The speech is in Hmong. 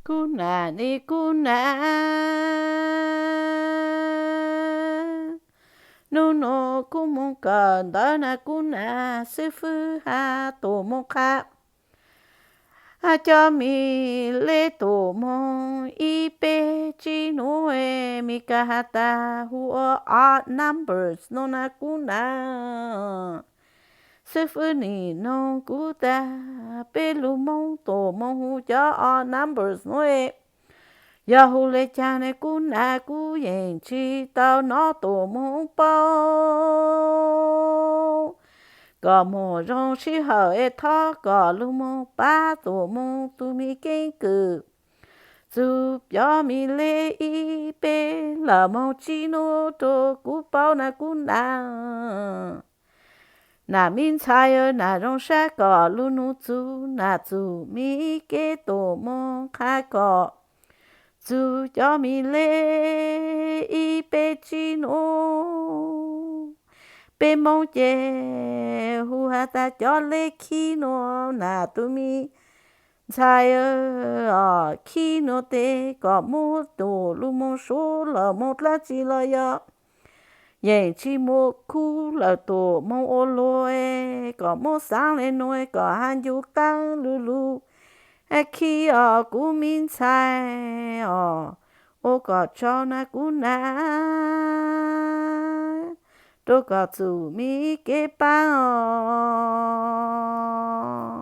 Kub nam ne kub nam, nub nua kuv mus kawm ntawv na kub nam, xib fwb has tus mus qha, has cov me lej tus moog ib peb tsib nub, me kas has tas hu ua odd numbers nua na kub nam. Xib fwb nim noog kuv tas peb lug Moob tus moog hu cov odd numbers nua, yog hu le caag ne kub nam, kuv yeej tsi tau nov tus moog paub. Kom moog zoo sij hawm es thov kom lug moog pab tus moog tug me keeb kwm txug cov me lej ib peb lug moog tsib nub rua kuv paub na kub nam. Nam me ntxhais, nam zoo sab kom lug nug txug nam txug me keeb tus moog qha kom txug cov me lej ib peb tsib nub. Peb Moob ces hu has tas cov lej khib nua, nam tug me ntxhais, khib nua tes kom muab tus lug moog suav lug moog dlaab tsi los yog yeej tsi muaj khub lawm tus moog ua luag, kom muab xaav le nuav kom has ncu qaab lug lug, khib os kuv me ntxhais os, ua kom tsaug na kuv nam, rua kom txug me kev paab os.